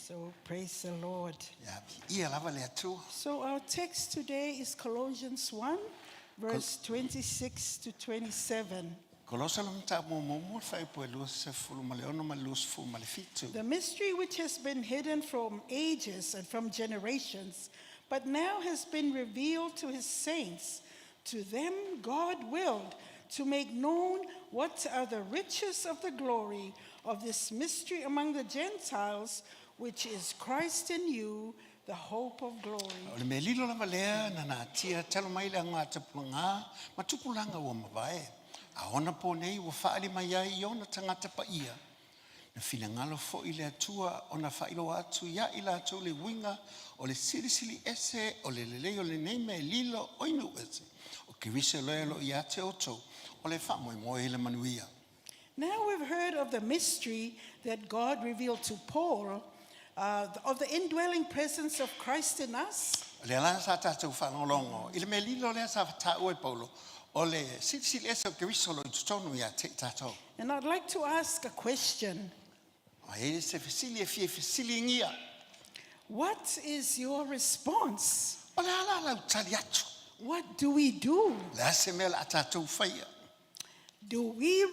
So praise the Lord. Ia, viia lava le Atua. So our text today is Colossians 1, verse 26 to 27. Kolosa le mataupu muamua, le fuaiupu e 26 ma le 27. The mystery which has been hidden from ages and from generations, but now has been revealed to his saints. To them God willed to make known what are the riches of the glory of this mystery among the Gentiles, which is Christ in you, the hope of glory. O le mea lilo lava lea na natia talu mai le augatapulagā ma tupulaga ua mavae. A onapo nei ua faaali mai ai i ona tagata paia. Na finagalo foi le Atua ona faailoa atu iā i latou le uiga o le silisili ese o le lelei o lenei mea lilo o i nuu ese, o Keriso lea o lo o ia te outou, o le faamoemoe i le manuia. Now we've heard of the mystery that God revealed to Paul, of the indwelling presence of Christ in us. O lea la sa tatou faalogologo i le mea lilo lea sa taua e Paulo, o le silisili ese o Keriso o lo o i totonu ia te i tatou. And I'd like to ask a question. A e se fesili e fia fesiligia. What is your response? O le a la lau tali atu? What do we do? O le a se mea o le a tatou faia? Do we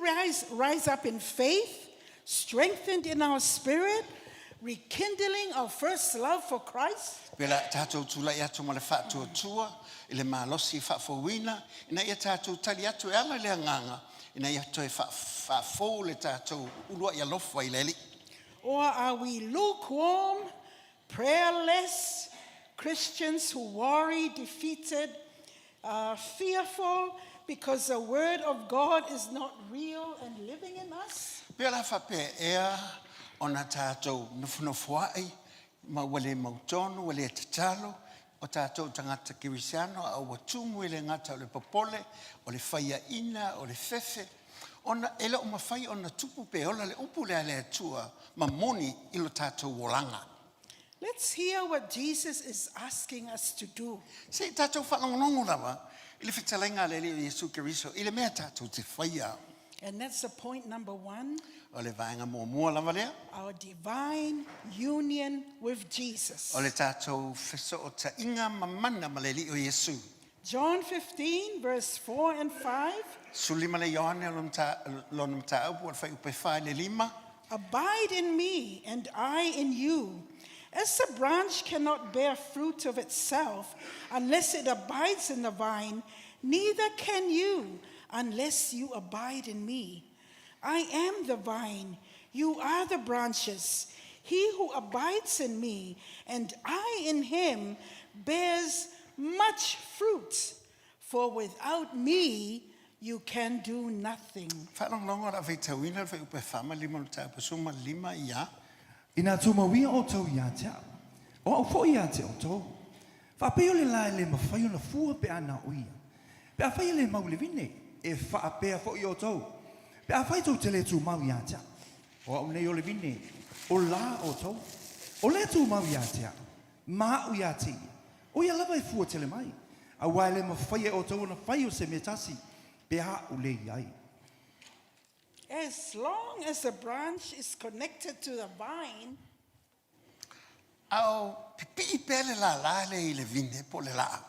rise up in faith, strengthened in our spirit, rekindling our first love for Christ? Pe o le a tatou tulai atu ma le faatuatua i le malosi faafouina, ina ia tatou tali atu e ala i le agaga, ina ia toe faafou le tatou uluai alofa i le Alii. Or are we lukewarm, prayerless Christians who worry, defeated, fearful because the word of God is not real and living in us? Pe o le a faapea ea ona tatou nofonofoa'i ma ua le mautonu, ua le tatalo, o tatou tagata kerisiano a ua tumu i le gata o le popole, o le faiaina, o le fefe, ona e le o mafai ona tupu pe ola le upu lea a le Atua ma moni i lo tatou olaga. Let's hear what Jesus is asking us to do. Se i tatou faalogologo lava i le fetalaiga a le Alii o Iesu Keriso i le mea tatou te faia. And that's the point number one, O le vaega muamua lava lea. our divine union with Jesus. O le tatou fesootaiga mamana ma le Alii o Iesu. John 15, verse 4 and 5. 15 le Ioane lona mataupu o le fuaiupu e 4 i le 5. Abide in me, and I in you. As the branch cannot bear fruit of itself unless it abides in the vine, neither can you unless you abide in me. I am the vine, you are the branches. He who abides in me and I in him bears much fruit, for without me you can do nothing. Faalogologo o le a faitauina le fuaiupu e 4 ma le 5 o le mataupu 15 ia. Inā tumauia outou ia te a'u, o a'u foi ia te outou. Faapei o le lae e le mafai ona fua pe a na o ia. Pe afai e le mau i le vine, e faapea foi outou, pe afai tou te le tumau ia te a'u. O a'u nei o le vine, o lā outou. O le tumau ia te a'u, ma a'u ia te ia, o ia lava e fua tele mai, auā e le mafai e outou ona fai o se mea tasi, pe a a'u le i ai. As long as the branch is connected to the vine, A o pipii pea le lālā lea i le vine po o le laau,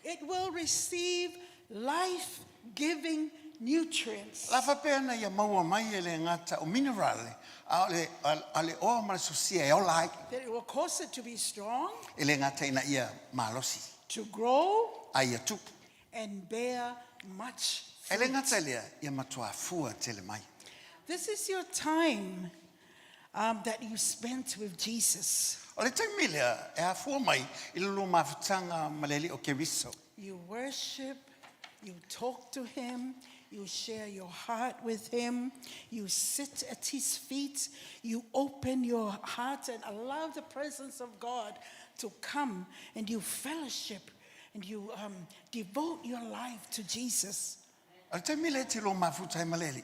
it will receive life giving nutrients. O le a faapea ona ia maua mai e le gata o minerale, a o le, a le oa ma le sosia e ola ai. That it will cause it to be strong, E le gata ina ia malosi, to grow, a ia tupu. and bear much E le fruit. gata i lea, ia matua fua tele mai. This is your time that you spent with Jesus. O le taimi lea e afua mai i le lua mafutaga ma le Alii o Keriso. You worship, you talk to him, you share your heart with him, you sit at his feet, you open your heart and allow the presence of God to come, and you fellowship and you devote your life to Jesus. O le taimi lea e te lua mafuta ai ma le Alii,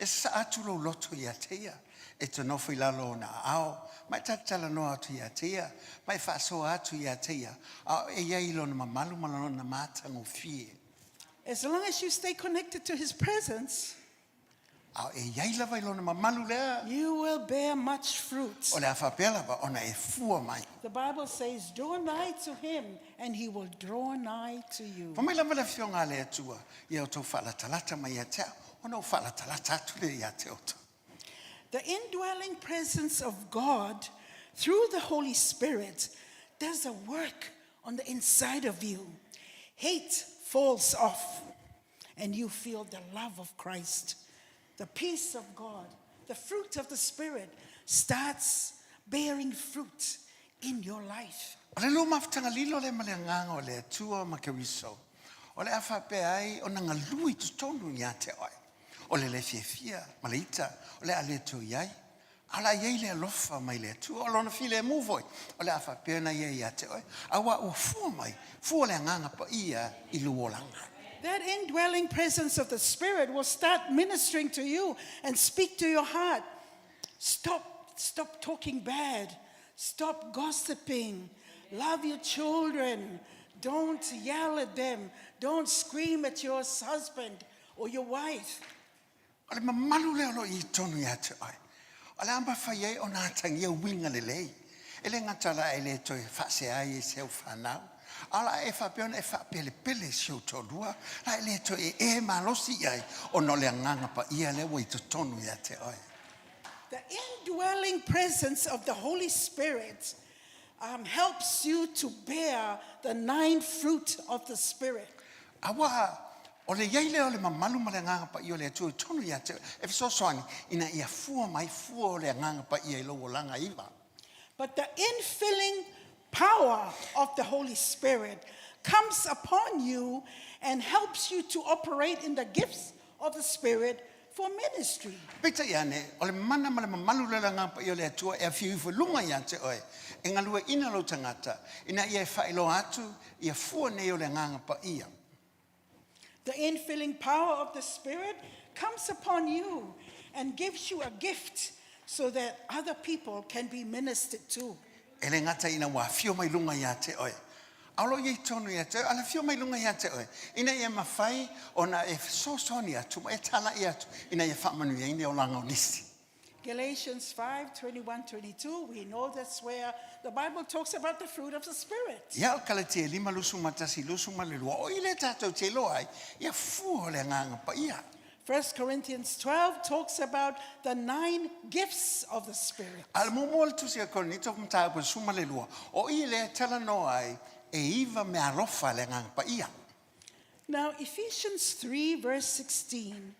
e sasaa atu lou loto ia te ia, e te nofo i lalo o ona aao, ma e talatalanoa atu ia te ia, ma e faasoa atu ia te ia, a o e i ai i lona mamalu ma lona matagofie. As long as you stay connected to his presence, A o e iai lava i lona mamalu lea. You will bear much fruit. O le a faapea lava ona e fua mai. The Bible says, Draw nigh to him, and he will draw nigh to you. Fai mai lava le Afioga a le Atua, Ia outou faalatalata mai ia te au, ona ou faalatalata atu lea ia te outou. The indwelling presence of God through the Holy Spirit does a work on the inside of you. Hate falls off, and you feel the love of Christ, the peace of God, the fruit of the Spirit starts bearing fruit in your life. O le lua mafutaga lilo lea ma le Agaga o le Atua ma Keriso, o le a faapea ai ona galue i totonu ia te oe. O le le fiafia ma le ita o le a le toe i ai, a o le a i ai le alofa mai le Atua, o Lona filemu foi o le a faapea ona i ai ia te oe, auā ua fua mai, fua le Agaga Paia i lou olaga. That indwelling presence of the Spirit will start ministering to you and speak to your heart. Stop, stop talking bad. Stop gossiping. Love your children. Don't yell at them. Don't scream at your husband or your wife. O le mamalu lea o lo o i totonu ia te oe, o le a mafai ai ona atagia uiga lelei. E le gata o le a e le toe faasea ai i si au fanau, a o le a e faapea ona e faapelepele i si ou toalua, o le a e le toe ee malosi i ai ona o le Agaga Paia lea ua i totonu ia te oe. The indwelling presence of the Holy Spirit um, helps you to bear the nine fruit of the Spirit. Auā, o le i ai lea o le mamalu ma le Agaga Paia o le Atua i totonu ia te oe, e fesoasoani ina ia fua mai fua o le Agaga Paia i lou olaga iva. But the infilling power of the Holy Spirit comes upon you and helps you to operate in the gifts of the Spirit for ministry. Peitai ane, o le mana ma le mamalu lea o le Agaga Paia o le Atua e afio ifo i luga ia te oe, e galueaiina lou tagata, ina ia e faailoa atu ia fua nei o le Agaga Paia. The infilling power of the Spirit comes upon you and gives you a gift so that other people can be ministered to. E le gata ina ua afio mai luga ia te oe, a o lo o i ai tonu ia te oe, a le afio mai luga ia te oe, ina ia mafai ona e fesoasoani atu ma e talai atu ina ia faamanuiaina olaga o nisi. Galatians 5 21 22, we know that's where the Bible talks about the fruit of the Spirit. Ia, o Kalatia e lima 21 22, o i lea tātou te iloa ai, ia fua o le Agaga Paia. 1 Corinthians 12 talks about the nine gifts of the Spirit. A o le muamua o le Tusi a Korinito mataupu e 12, o i lea e talanoa ai e iva meaalofa a le Agaga Paia. Now, Ephesians 3, verse 16,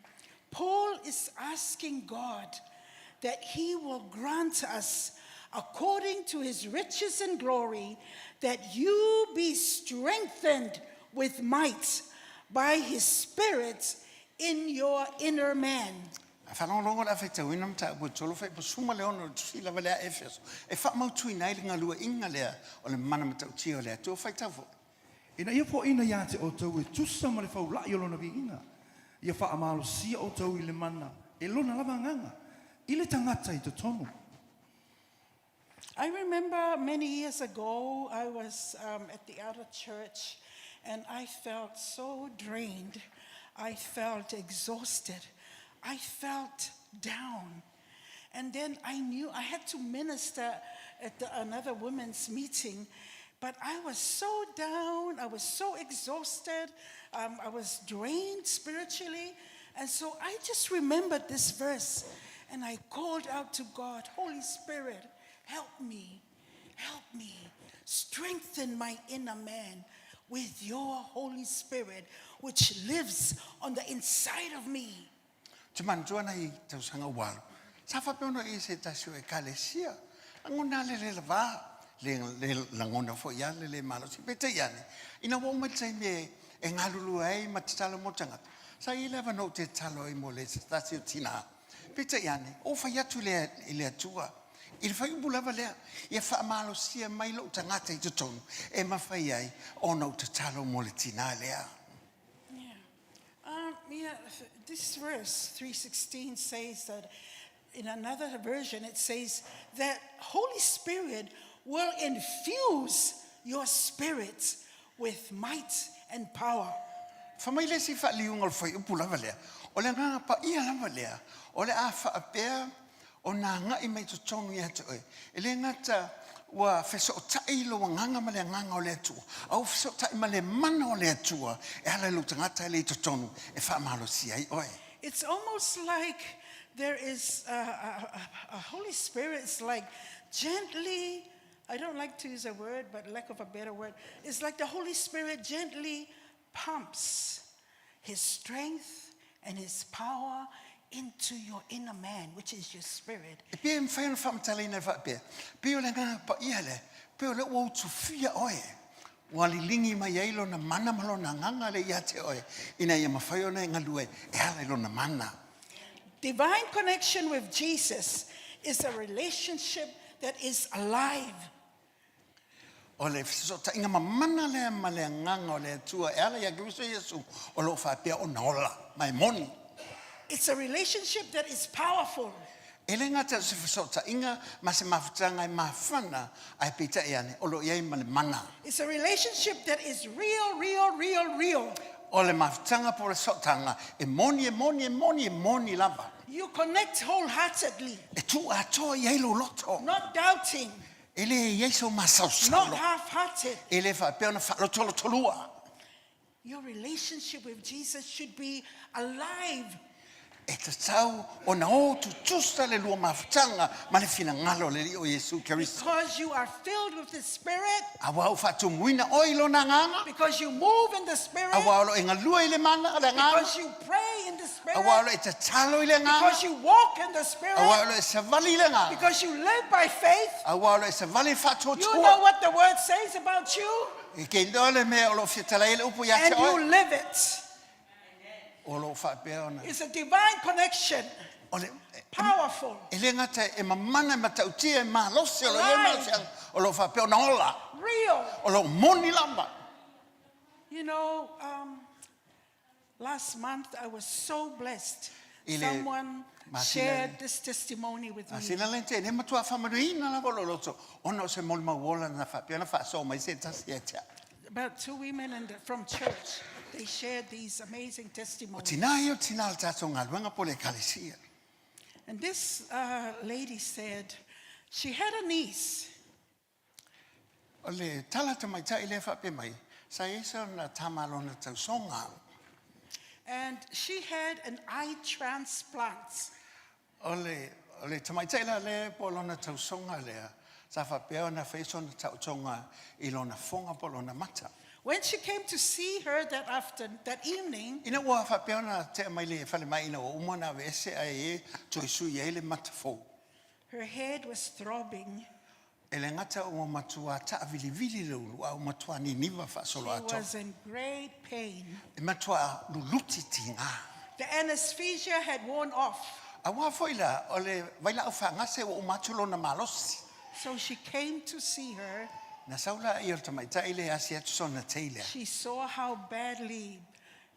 Paul is asking God that he will grant us, according to his riches and glory, that you be strengthened with might by his Spirit in your inner man. A faalogologo o le a faitauina mataupu e tolu fai pasuma le ono o le tusi lava lea a Efeso e faamautuina ai le galueaiga lea o le mana matautia o le Atua. Faitau foi. Ina ia foaiina ia te outou e tusa ma le faula'i o Lona viiga, ia faamalosia outou i le mana e Lona lava Agaga i le tagata i totonu. I remember many years ago, I was um, at the outer church and I felt so drained. I felt exhausted. I felt down. And then I knew I had to minister at the, another women's meeting. But I was so down. I was so exhausted. Um, I was drained spiritually. And so I just remembered this verse and I called out to God, Holy Spirit, help me, help me, strengthen my inner man with your Holy Spirit, which lives on the inside of me. Te manatua ana i tausaga ua alu, sa faapea ona i se tasi o Ekalesia, lagona a le le lavā, le, le lagona foi a le le malosi. Peitai ane, ina ua uma le taimi e, e galulue ai ma tatalo mo tagata, sa i ai le avanoa ou te tatalo ai mo le se tasi o tinā. Peitai ane, ou fai atu lea i le Atua, i le faaiupu lava lea, ia faamalosia mai lou tagata i totonu e mafai ai ona ou tatalo mo le tinā lea. Yeah. Um, yeah, this verse 316 says that in another version it says that Holy Spirit will infuse your spirit with might and power. Fai mai le isi faaliuga o le fuaiupu lava lea, o le Agaga Paia lava lea, o le a faapea ona agai mai totonu ia te oe. E le gata ua fesootai lou agaga ma le Agaga o le Atua, a ua fesootai ma le mana o le Atua e ala i lou tagata lea i totonu e faamalosia ai oe. It's almost like there is a, a, a Holy Spirit is like gently, I don't like to use a word, but lack of a better word, it's like the Holy Spirit gently pumps his strength and his power into your inner man, which is your spirit. E pei e mafai ona faamatalaina e faapea, pei o le Agaga Paia lea, pei o lea ua utufia oe, ua liligi mai ai lona mana ma lona agaga lea ia te oe, ina ia mafai ona e galue e ala i lona mana. Divine connection with Jesus is a relationship that is alive. O le fesootaiga mamana lea ma le Agaga o le Atua e ala ia Keriso Iesu o lo o faapea ona ola ma e moni. It's a relationship that is powerful. E le gata o se fesootaiga ma se mafutaga e mafana, ae peitai ane, o lo o i ai ma le mana. It's a relationship that is real, real, real, real. O le mafutaga po o le sootaga e moni, e moni, e moni, e moni lava. You connect wholeheartedly. E tuu atoa i ai lou loto. Not doubting. E le i ai sou masaosao. Not half-hearted. E le faapea ona faalotolotolua. Your relationship with Jesus should be alive. E tatau ona o tutusa le lua mafutaga ma le finagalo o le Alii o Iesu Keriso. Because you are filled with the Spirit. Auā ua faatumuina oe i Lona Agaga. Because you move in the Spirit. Auā o lo o e galue i le mana o le Agaga. Because you pray in the Spirit. Auā o lo o e tatalo i le Agaga. Because you walk in the Spirit. Auā o lo o e savali i le Agaga. Because you live by faith. Auā o lo o e savali i le faatuatua. You know what the word says about you. E ke iloa le mea o lo o fia talai ai le upu ia te And oe. you live it. O lo o faapea ona. It's a divine connection. O le, Powerful. e le gata e mamana e matautia e malosi o lo o i ai malosiaga o lo o faapea ona ola. Real. O lo o moni lava. You know, um, last month I was so blessed. I le Someone masina shared le- this testimony with me. Masina le tene matua faamanuiina lava lou loto ona o se molimau ola na faapea ona faasoa mai se tasi ia te au. About two women in the, from church, they shared these amazing O testimonies. tina ia o tina o le tatou galuega po o le ekalesia. And this uh, lady said she had a niece. O le tala tamaitai lea faapea mai, sa i ai sona tama lona tausoga. And she had an eye transplant. O le, o le tamaitai la lea po o lona tausoga lea, sa faapea ona fai sona taotoga i lona foga po o lona mata. When she came to see her that after, that evening, Ina ua faapea ona tea mai le falemai ina ua uma ona aveese ae e toe sui ai le mata fou. Her head was throbbing. E le gata ua matua taavilivili le ulu, a ua matua niniva faasoloatoa. She was in great pain. E matua luluti tiga. The anesthesia had worn off. Auā foi la, o le vailaau faagase ua uma atu lona malosi. So she came to see her. Na sau la ia o le tamaitai lea e asi atu sona tei lea. She saw how badly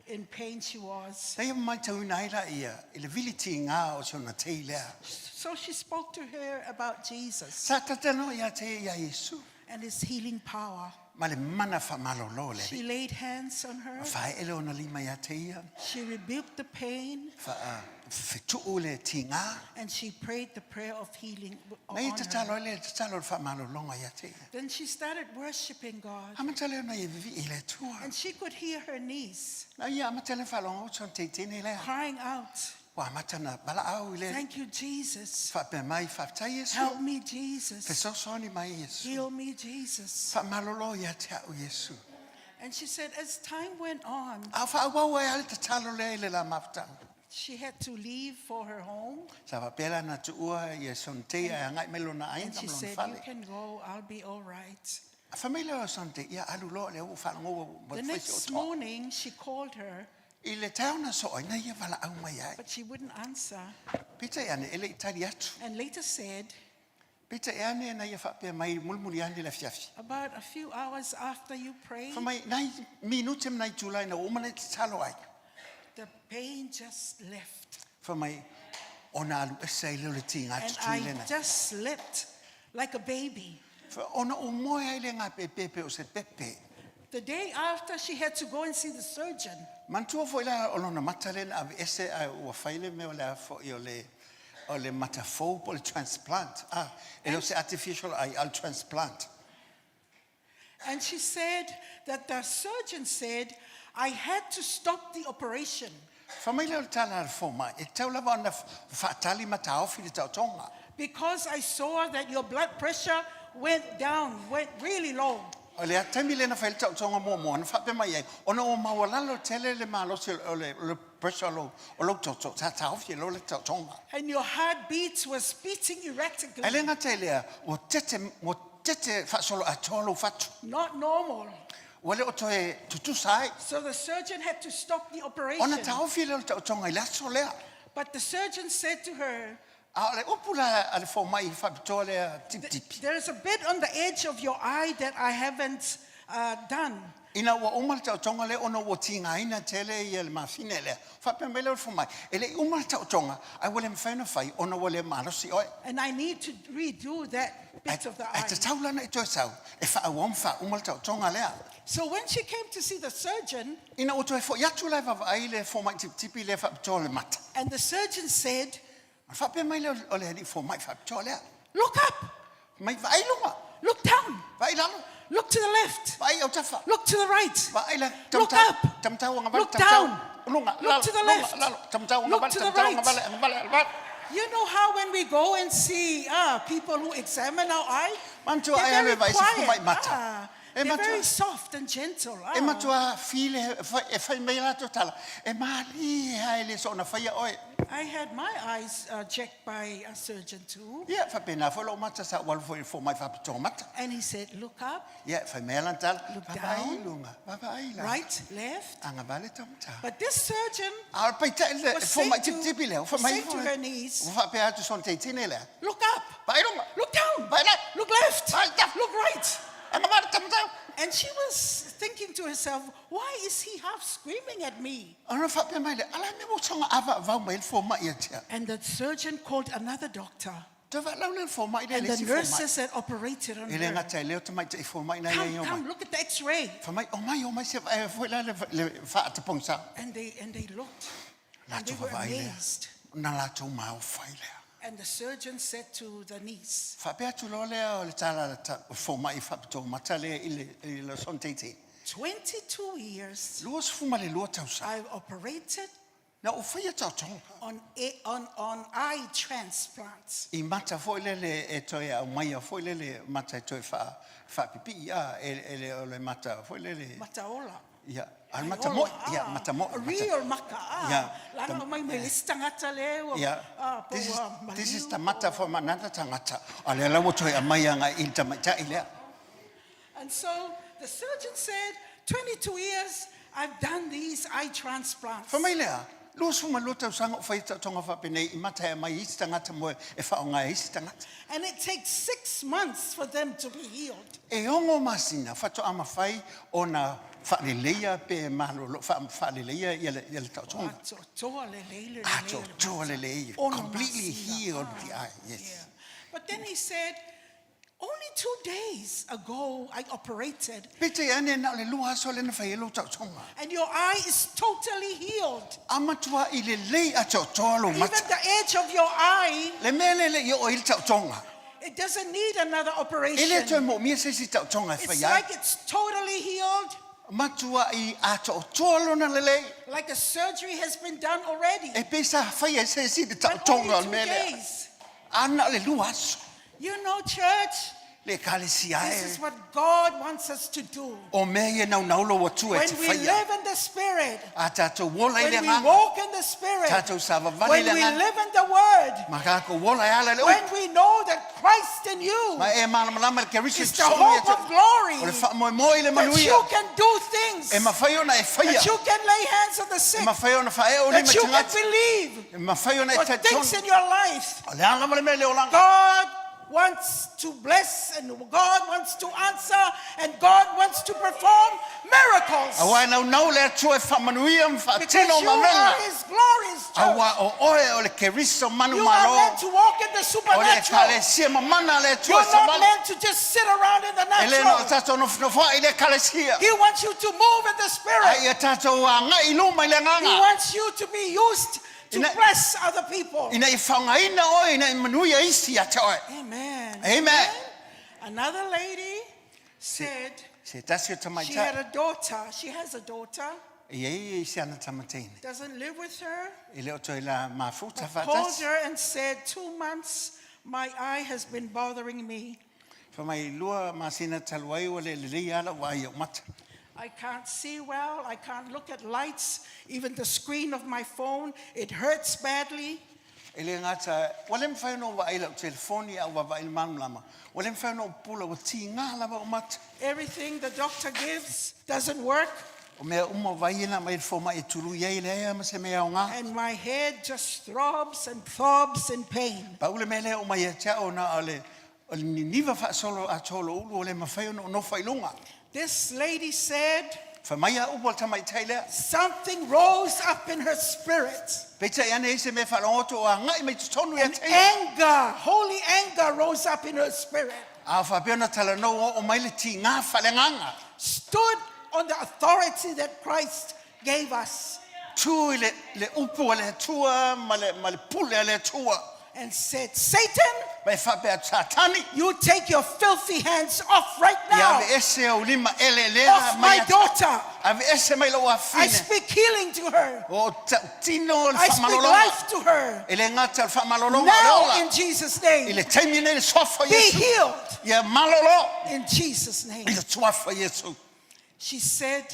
in pain she was. Na ia matauina ai la ia i le vili tigā o si ona tei lea. So she spoke to her about Jesus. Sa tatalo ia te ia Iesu. And his healing power. Ma le mana whamalolo le. She laid hands on her. Whaele ona lima ia te ia. She rebuked the pain. Wha fetuu le tigā. And she prayed the prayer of healing on Na ia her. tatalo ai le tatalo le whaamalolonga ia te ia. Then she started worshiping God. Amata lea ona ia vivii i le Atua. And she could hear her niece. Na ia amata lea faalogo atu ona teitene lea. Crying out. Ua amata ona valaau i le. Thank you, Jesus. Faapea mai, faafetai Iesu. Help me, Jesus. Fesoasoani mai Iesu. Heal me, Jesus. Faamalolo ia te au Iesu. And she said, as time went on, A faaauau ai lava le tatalo lea i le la mafutaga. She had to leave for her home. Sa faapea la na tuua ia Sonte ae agai mai lona aiga And she ma lona said, You fale. can go, I'll be all right. A fai mai lea o Sonte, ia alu loa lea ua faalogo ua The fai si next otoa. morning, she called her. I le taeao na soo ai, na ia valaau mai ai. But she wouldn't answer. Peitai ane, e le i tali atu. And later said, Peitai ane, na ia faapea mai mulimuli ane le afiafi. About a few hours after you prayed, Fai mai, nai minute ma nai itula ina ua uma nei tatalo ai. The pain just left. Fai mai, ona alu ese ai lea o le tiga And tutui I lena. just slept like a baby. Fai, ona ou moe ai lea gapepepe o se pepe. The day after she had to go and see the surgeon. Manatua foi la o lona mata lea na aveese ae ua fai le mea o le a foi o le o le mata fou po o le transplant. Ah, e le o se artificial eye, a o le transplant. And she said that the surgeon said, I had to stop the operation Fai mai lea o le tala a le fomai, e tatau lava ona faatali ma taofi le taotoga. because I saw that your blood pressure went down, went really low. O le taimi lea na fai ai le taotoga muamua, na faapea mai ai, ona ua maualalo tele le malosi o le, o le pressure o lou, o lou toto, sa taofi e loa le taotoga. And your heartbeat was beating erratically. Ae le gata i lea, ua tete, ua tete faasoloatoa lou fatu. Not normal. Ua le o toe tutusa ai. So the surgeon had to stop the operation. Ona taofi lea o le taotoga i le aso lea. But the surgeon said to her, A o le upu la a le fomai faapitoa lea tipitipi. There is a bit on the edge of your eye that I haven't uh, done. Ina ua uma le taotoga lea ona ua tigaina tele ia le mafine lea, faapea mai lea o le fomai, e le i uma le taotoga, ae ua le mafai ona fai ona ua le malosi oe. And I need to redo that bit of the Ae eye. tatau la ona e toe sau e faaauau ma faauma le taotoga lea. So when she came to see the surgeon, Ina ua toe foi atu la e vaavaai le fomai tipitipi lea faapitoa le mata. and the surgeon said, Ona faapea mai lea o le alii fomai faapitoa lea, Look up, Mai vaai luga, look down, vaai lalo, look to the left, vaai autafa, look to the right, vaai la look taumatau, up, taumatau agavale, look taumatau, down, luga, look lalo, to the luga, left, lalo, taumatau look agavale, to the taumatau right. agavale, agavale, agavale. You know how when we go and see ah, people who examine our eye, Manatua they're ai alu very e vaai se quiet. fomai mata. Ah, E they're matua- very soft and gentle. E Ah. matua file e fai mai latou tala, e malie lava e le soona faia oe. I had my eyes uh, checked by a surgeon too. Ia, faapena foi lou mata sa ou alu foi i le fomai faapitoa mata. And he said, look up, Ia, fai mai lana tala, Look vaavaai i down. luga, vaavaai i lalo. right, left. Agavale taumatau. But this surgeon A o le peitai le was fomai saying to, tipitipi lea, ua was fai mai saying to foi. her niece, Ua faapea atu sona teitine lea, look up, Vaai luga, look down, vaai lalo, look left, vaai tafa, look right. agavale taumatau. And she was thinking to herself, why is he half screaming at me? Ona faapea mai lea, ala mea ua soga avaavau mai ai le fomai ia te au. And the surgeon called another doctor. Toe faalaula le fomai lea And le the isi fomai. nurses that operated on E le her. gata i lea o tamaitai fomai na ia Come, i o mai. come, look at the x-ray. Fai mai, omai, omai se vae foi la le, le faatapogisa. And they, and they looked. And they Latou were vaavaai lea. amazed. Na latou maofai lea. And the surgeon said to the niece, Faapea atu loa lea o le tala a le ta, fomai faapitoa mata lea i le, i le sona teitei. 22 years 22 tausaga. I've operated Na ou faia taotoga. on, a, on, on eye transplants. I mata foi lele e toe aumaia foi lele mata e toe wha, whaapipii a e, e le, o le mata foi lele. Mataola. Ia, a le mata moi, ia, Ah, mata moi. A real maka. Ah, Yeah. Lana mai mai le tangata le ua. Yeah. Ah, po This is, ua this is maliu the po mata ua- for manata tangata. A le lau toe aumaia ngai i le tamaitai lea. And so the surgeon said, 22 years I've done these eye transplants. Fai mai lea, 22 tausaga o fai taotoga faapenei i mata e aumai isi tagata mo e faaaoga e isi tagata. And it takes six months for them to be healed. E ono masina faatoa mafai ona faaleleia pe malolo, faaleleia ia le, ia le taotoga. Atoatoa lelei le lelei o le Atoatoa mata. lelei, Ono completely masina. healed Ah, the eye, yes. yeah. But then he said, only two days ago I operated Peitai ane na o le lua aso lea na fai ai lou taotoga. and your eye is totally healed. A matua i lelei atoatoa lou Even mata. the edge of your eye, Le mea lea e le i oo ai le taotoga. it doesn't need another E le operation. toe moomia se isi taotoga e It's fai ai. like it's totally healed, Matua i atoatoa lona lelei. like a surgery has been done already. E pei sa fai ai se isi le But taotoga only o le two mea lea. days. A na o le lua aso. You know, church, Le ekalesia this e. is what God wants us to do. O mea ia naunau lou Atua e When te we whaia. live in the Spirit, A tātou wola i le when we agaga. walk in the Spirit, Tātou savavali i when le we agaga. live in the Word, Ma kākou wola e ala le upu. when we know that Christ in you Ma e malamalama le Keriso is the totonu ia hope te- of glory, O le faamoemoe i le that manuia. you can do things, E mawhai ona e whaia. that you can lay hands on the E sick, mawhai ona whae o lima that you can tangata. believe E mawhai ona e for things talitonu. in your life. O le a lava le mea le olaga. God wants to bless and God wants to answer and God wants to perform miracles. Auā e naunau le Atua e faamanuia ma Because faatino you are galuega. His glorious church. Auā o oe o le Keriso You are manumalo, meant to walk in the o le supernatural. Ekalesia mamana a le Atua You're not savali. meant to just sit around in the E le na o natural. tatou nofonofoaʻi i le Ekalesia. He wants you to move in the A spirit. ia tatou agai i luma i le He agaga. wants you to be used to Ina- bless other people. Ina ia faaaogaina oe, ina ia manuia isi ia te oe. Amen. Amen. Another lady said Se tasi o she tamaitai, had a daughter. She has a daughter, e iai i se ana tamateine. doesn't live with her. E le o toe la mafuta But called faatasi. her and said, 2 months my eye has been bothering me. Fai mai lua masina talu ai ua le lelei lava lau vaai i ou mata. I can't see well. I can't look at lights, even the screen of my phone. It hurts badly. E le gata, ua le mafai ona ou vaai i lau telefoni a ou vaavaai i le malamalama. Ua le mafai ona ou pupula, ua tiga lava ou mata. Everything the doctor gives doesn't work. O mea uma o vai e na aumai e le fomai e tului ai, e leai lava ma se mea aoga. And my head just throbs and throbs in pain. Pau le mea lea e oo mai ia te au na o le, o le niniva faasolo atoa o lou ulu ua le mafai ona ou nofo i luga. This lady said, Fai mai a upu a le tamaitai lea. Something rose up in her spirit. Peitai ane e i ai se mea faalogo atu o agai mai totonu ia And te ia. anger, holy anger rose up in her spirit. A faapea ona talanoa ua oo mai le tiga faaleagaga. Stood on the authority that Christ gave us. Tu i le, le upu a le Atua ma le, ma le pule a le Atua. And said, Satan, Ma e faapea atu, Satani, you take your filthy hands off right ia now. aveese ou lima eleelea Off mai my ia te daughter. Aveese mai lou I afine. speak healing to her. O tautino le I speak faamalologa. life to her. E le gata o le faamalologa o le Now ola. in Jesus' I name, le taimi lenei le suafa o be Iesu. healed. Ia malolo In Jesus' name. i le suafa o Iesu. She said,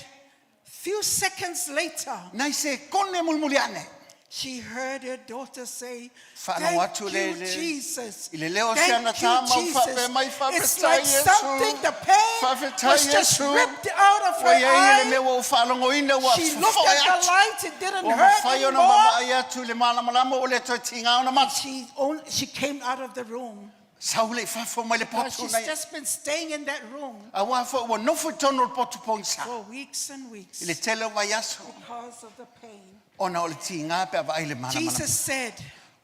few seconds later, Nai sekone mulimuli ane. She heard her daughter say, Faalogo Thank atu le, you, le, Jesus. i le leo o si ana Thank you, tama o faapea Jesus. mai, It's Faafetai like Iesu. something, the pain Faafetai was just Iesu. ripped out of Ua her i ai le mea eye. ua ou faalogoina ua She looked fofoe at the atu. light, it didn't Ua hurt mafai ona anymore. vaavaai atu i le malamalama ua le toe tiga ona mata. She came out of the room. Sau lea i fafo mai le Because potu she's nei. just been staying in that room Auā foi ua nofo i totonu o le potu pogisa for weeks and i weeks le tele o vaiaso because of the pain. ona o le tiga pe a vaai i le malamalama. Jesus said,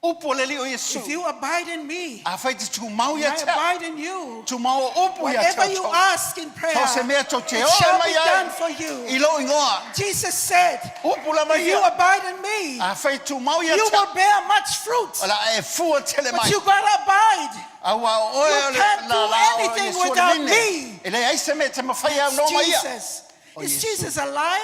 Upu o le Alii o Iesu, If you abide in me, afai e te tumau and ia I te au, abide in you, tumau o upu ia te whatever you outou. ask in prayer, So se mea tou te it oe shall mai be ai done for you. i lou igoa. Jesus said, Upu lava If you ia, abide in me, afai e tumau ia you te au, will bear much fruit. o le a e fua tele But mai. you gotta abide. Auā o oe You o le can't do lālā o anything Iesu o le without vine. me. E leai se mea e te mafai au It's no mai ia. Jesus. O Is Iesu. Jesus a liar?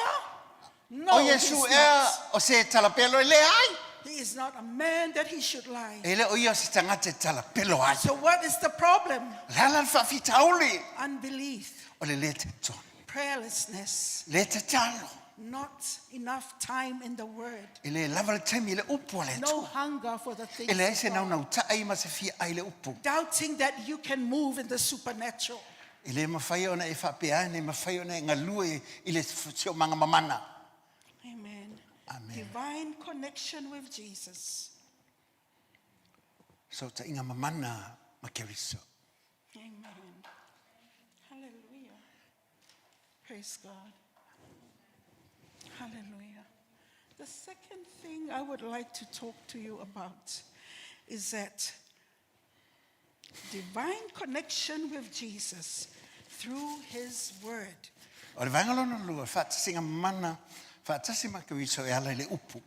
No, O he's Iesu ea not. o se talapelo e leai. He is not a man that he should lie. E le o ia o se tagata e talapelo ai. So what is the problem? O le a la le faafitauli? Unbelief, O le lē talitonu. prayerlessness, Lē tatalo. not enough time in the word, E le lava le taimi i le upu a le no Atua. hunger for the E things leai of se God. naunautaʻi ma se fiaʻai i le upu. Doubting that you can move in the supernatural. E le mafai ona e faapea ane, e mafai ona e galue i le siomaga mamana. Amen. Amen. Divine connection with Jesus. Fesootaiga mamana ma Keriso. Amen. Hallelujah. Praise God. Hallelujah. The second thing I would like to talk to you about is that divine connection with Jesus through his word. O le vaega lona lua, faatasiga mamana, faatasi ma Keriso e ala i le upu.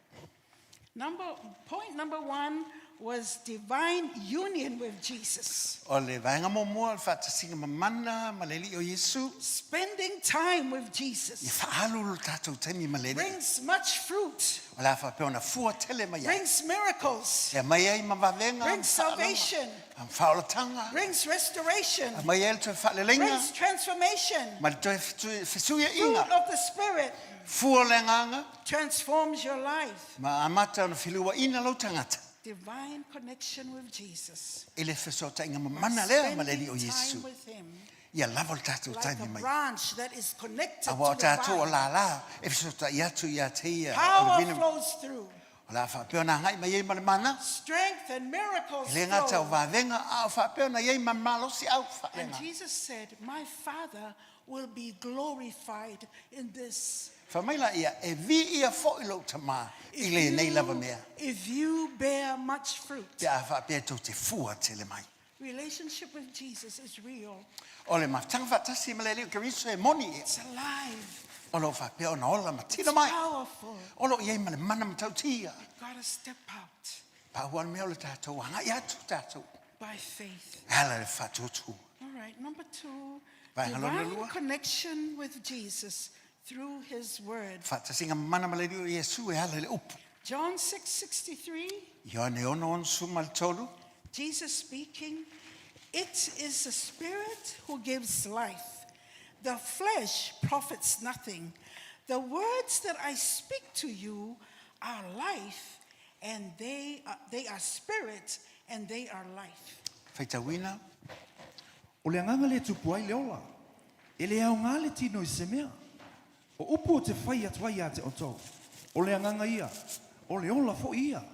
Number, point number one was divine union with Jesus. O le vaega muamua, o le faatasiga mamana ma le Alii o Iesu. Spending time with Ia Jesus faaalu lo tatou taimi ma le Alii. brings much fruit, O le a faapea ona fua tele mai ai. brings miracles, E aumai ai ma vavega, ma brings faalama, salvation, ma faaolataga. brings restoration, Aumai ai le toe faaleleiga brings transformation. ma le toe Fruit fesuiaiga. of the Spirit Fua o le agaga transforms your life. ma amata ona feluaina lou tagata Divine connection with Jesus. i le fesootaiga mamana lea ma le Spending Alii o Iesu. time with him Ia lava le tatou like taimi a mai. branch that is connected Aua o to the tatou o vine. lālā e fesootai atu ia te ia o le Power vine. flows through. O le a faapea ona agai mai ai ma le mana. Strength and miracles E le gata o flow. vavega, a o faapea ona i ai ma malosi'au And faalega. Jesus said, My Father will be glorified in this. Fai mai laia, E viia foi lou Tamā i If lenei lava you, mea, if you bear much fruit. pe a faapea tou te fua tele mai. Relationship with Jesus is real. O le mafutaga faatasi ma le Alii o Keriso e moni ia. It's alive. O lo o faapea ona ola ma It's tino mai. powerful. O lo o i ai ma le mana matautia. Gotta step out Pau lava le mea o le tatou agai atu tatou. by faith. E ala i le faatuatua. All right, number two, Vaega lona divine lua. connection with Jesus through his word. Faatasiga mana ma le Alii o Iesu e ala i le upu. John 6:63, Ioane 6:63. Jesus speaking, it is the spirit who gives life. The flesh profits nothing. The words that I speak to you are life and they are, they are spirit and they are life. Faitauina. O le agaga lea e tupu ai le ola, e le aoga le tino i se mea. O upu ou te fai atu ai ia te outou, o le agaga ia, o le ola foi ia.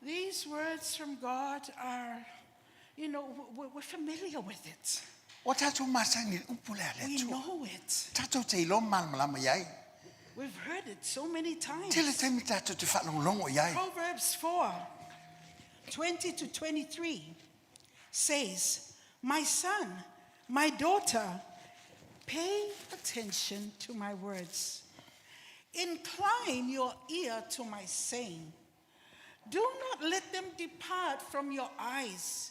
These words from God are, you know, we're familiar with it. Ua tatou masani i le upu lea a le We Atua. know it. Tatou te iloa malamalama i ai. We've heard it so many times. Tele taimi tatou te faalogologo i ai. Proverbs 4 20 to 23 says, My son, my daughter, pay attention to my words. Incline your ear to my saying. Do not let them depart from your eyes.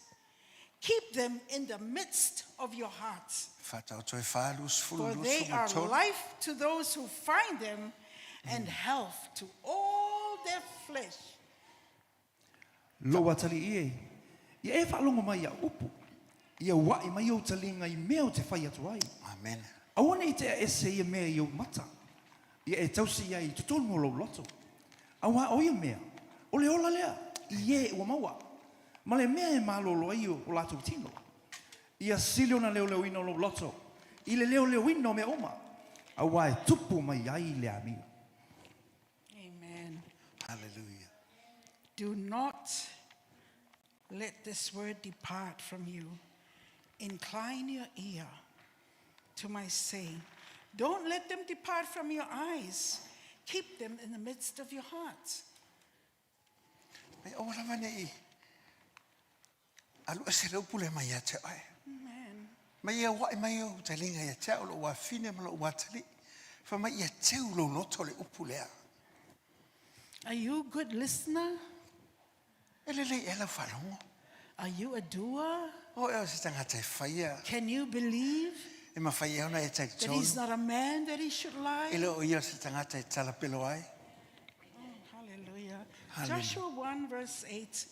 Keep them in the midst of your heart. Faataoto e fa, 20, For they are 23. life to those who find them and health to all their flesh. Lou atalii e, ia e faalogo mai i au upu, ia ua'i mai ou taliga i mea ou te fai atu ai. Amene. Aua ne i tea ese ia mea i ou mata, ia e tausi i ai i totonu o lou loto. Auā o ia mea, o le ola lea i e ua maua, ma le mea e malolo ai o latou tino. Ia sili ona leoleoina o lou loto i le leoleoina o mea uma, auā e tupu mai ai le amio. Amen. Hallelujah. Do not let this word depart from you. Incline your ear to my saying. Don't let them depart from your eyes. Keep them in the midst of your heart. Mai aua lava ne i alu ese le upu lea mai ia te oe. Amen. Mai ia wae mai ou taliga ia te au lou afine ma lou atalii. Fai mai ia teu lou loto le upu lea. Are you a good listener? E lelei ea lau faalogo. Are you a doer? O ea o se tagata e faia. Can you believe E mawhai ea ona e that he's talitonu. not a man that he should lie? E le o ia o se tagata e talapelo ai. Oh, hallelujah. Hallelujah. Joshua 1 verse 8.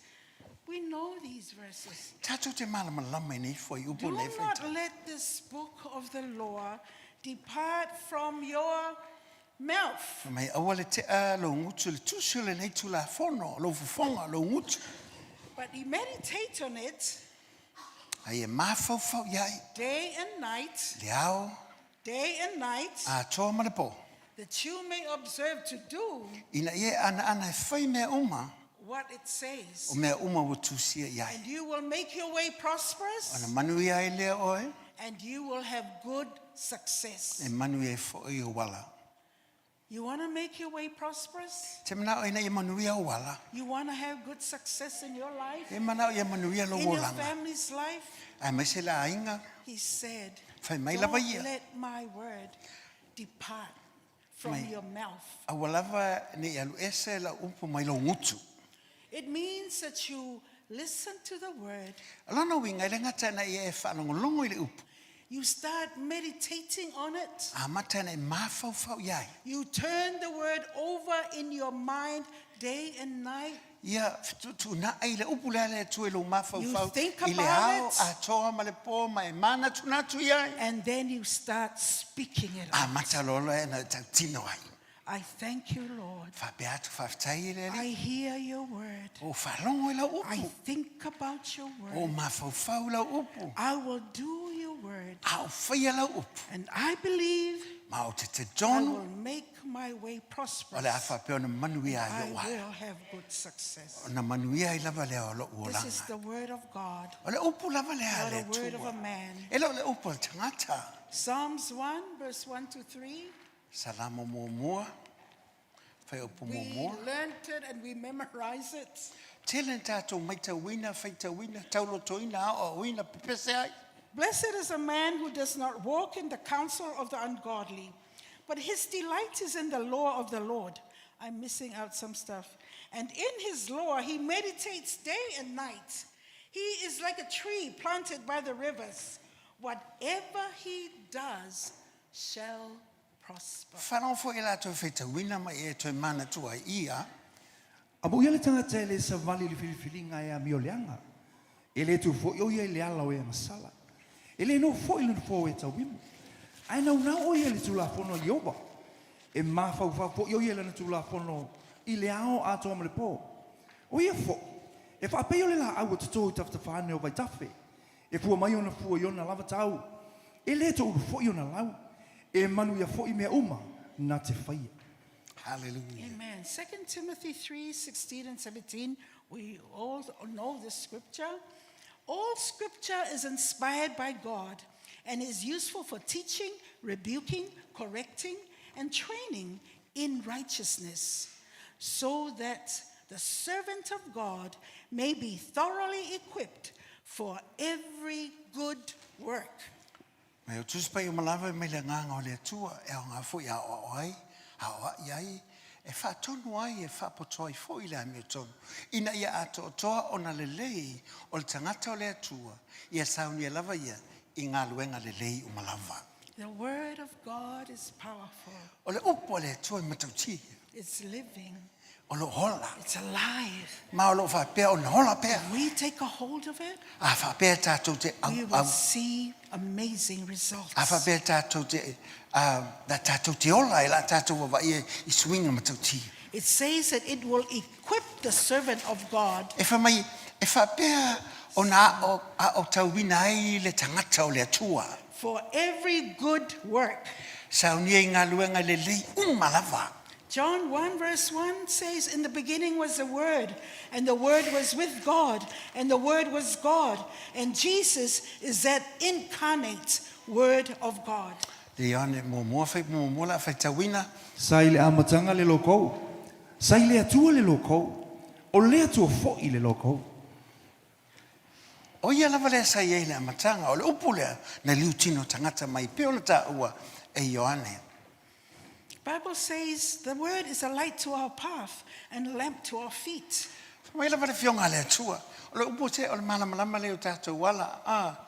We know these verses. Tatou te malamalama i nei fuaiupu Do nei not faitau. let this book of the law depart from your mouth. Fai mai, aua le tea lou gutu i le tusi o lenei Tulafono, lou fofoga, lou gutu. But you meditate on it A ia mafaufau i ai, day and night, le ao, day and night, atoa ma le po. that you may observe to do Ina ia e anaana e fai mea uma, what it says. o mea uma ua tusia i ai. And you will make your way prosperous. Ona manuia ai lea oe, And you will have good success. e manuia ai foi ou ala. You want to make your way prosperous? Te manao ina ia manuia ou ala. You want to have good success in your life? E manao ia manuia lou In your olaga. family's life? Aemaise le aiga, He said, fai mai lava Don't ia. let my word depart from Mai. your mouth. Aua lava ne i alu ese lau upu mai lou gutu. It means that you listen to the word. O lona uiga, e le gata ina ia e faalogologo i le upu. You start meditating on it. Amata ina e mafaufau i ai. You turn the word over in your mind day and night. Ia fetuutuunai le upu lea a le Atua i lou mafaufau You think i le about ao it. atoa ma le po ma e manatunatu i ai. And then you start speaking it out. Amata loa loa ina e tautino ai. I thank you, Lord. Faapea atu faafetai i le I Alii. hear your word. O faalogo i lau I upu. think about your O word. mafaufau lau upu. I will do your word. A o faia lau upu. And I believe Ma ou te I talitonu will make my way o le a prosperous. faapea ona manuia ai I lou ala. will have good success. Ona manuia ai lava lea o lou This is olaga. the word of God, O le upu lava lea a not le a word of Atua. a man. E le o le upu a le tagata. Psalms 1, verse 1 to 3. Salamo muamua, fuaiupu We muamua. learned it and we memorize it. Tele na tatou maitauina, faitauina, taulotoina, aoaoina, pepese ai. Blessed is a man who does not walk in the counsel of the ungodly, but his delight is in the law of the Lord. I'm missing out some stuff. And in his law he meditates day and night. He is like a tree planted by the rivers. Whatever he does shall prosper. Faalogo foi i latou faitauina ma e toe manatua ai ia. Amuia le tagata e lē savali i le filifiliga e amioleaga, e lē tu foi o ia i le ala o e agasala, e lē nofo foi i le nofoa o e tauimu, ae naunau o ia i le Tulafono a Ieova, e mafaufau foi o ia i lana Tulafono i le ao atoa ma le pō. O ia foi, e faapei o le laau ua totō i tafatafa ane o vaitafe, e fua mai ona fua i ona lava tau, e lē toulu foi ona lau, e manuia foi mea uma na te faia. Hallelujah. Amen. 2 Timothy 3 16 and 17. We all know this scripture. All scripture is inspired by God and is useful for teaching, rebuking, correcting, and training in righteousness, so that the servant of God may be thoroughly equipped for every good work. Ma e o Tusi Paia uma lava e mai le Agaga o le Atua, e aoga foi e aoao ai, aoai ai, e faatonu ai, e faapoto ai foi le amiotonu, ina ia atoatoa ona lelei o le tagata o le Atua, ia saunia lava ia i galuega lelei uma lava. The word of God is powerful. O le upu a le Atua e matautia. It's living. O lo o ola. It's alive. Ma o lo o faapea ona ola pea. We take a hold of it. A faapea tatou te au, We au. will see amazing results. A faapea tatou te, a, la tatou te ola e la tatou vavaia i suiga matautia. It says that it will equip the servant of God. E fai mai, e faapea ona a o, a o tauina ai le tagata o le Atua. For every good work. Saunia i galuega lelei uma lava. John 1 verse 1 says, In the beginning was the Word, and the Word was with God, and the Word was God. And Jesus is that incarnate Word of God. Le Ioane muamua fai muamua la faitauina. Sa i le amataga le Lokou. Sa i le Atua le Lokou. O le Atua foi le Lokou. O ia lava lea sa i ai i le amataga, o le upu lea na liutino tagata mai pei ona taua e Ioane. Bible says the word is a light to our path and a lamp to our feet. Fai mai lava le Afioga a le Atua, o le upu te o le malamalama lea i o tatou ala. Ah,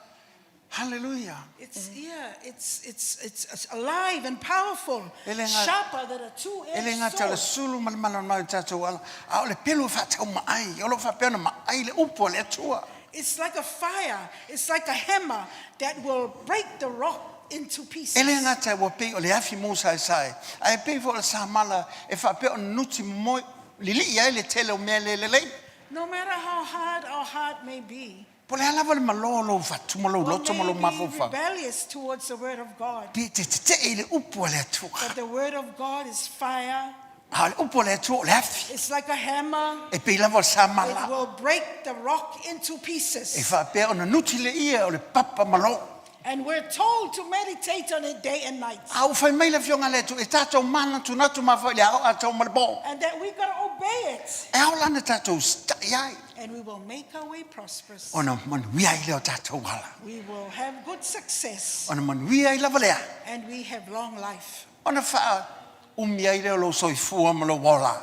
hallelujah. It's yeah, it's it's it's alive and powerful, E le ga- sharper than a E le two-edged gata o le sword. sulu ma le malamalama i o tatou ala, a o le pelu e faataumaai, o lo o faapea ona maai le upu a le Atua. It's like a fire, it's like a hammer that will break the rock into pieces. E le gata ua pei o le afi musaesae, ae pei foi o le samala e faapea ona nuti momoe lilii ai le tele o mea le lelei. No matter how hard our heart may be, Po o le a lava le malo o lou fatu ma lou or loto ma may lou be mafaufau, rebellious towards the word of God, pe te tetee i le upu a le Atua. but the word of God is fire. A o le upu a le Atua o le afi, It's like a hammer. e pei lava o le It samala, will break the rock into e pieces. faapea ona nuti le ia o le papa malo. And we're told to meditate on it day and night. A ua fai mai le Afioga a le Atua, e tatou manatunatu mafaufau i le ao atoa ma le po. And that we've got to obey it. E ao la ona tatou sita'i ai. And we will make our way prosperous. Ona manuia ai lea o tatou ala. We will have good success. Ona manuia ai lava lea. And we have long life. Ona faaumi ai lea o lou soifua ma lou ola.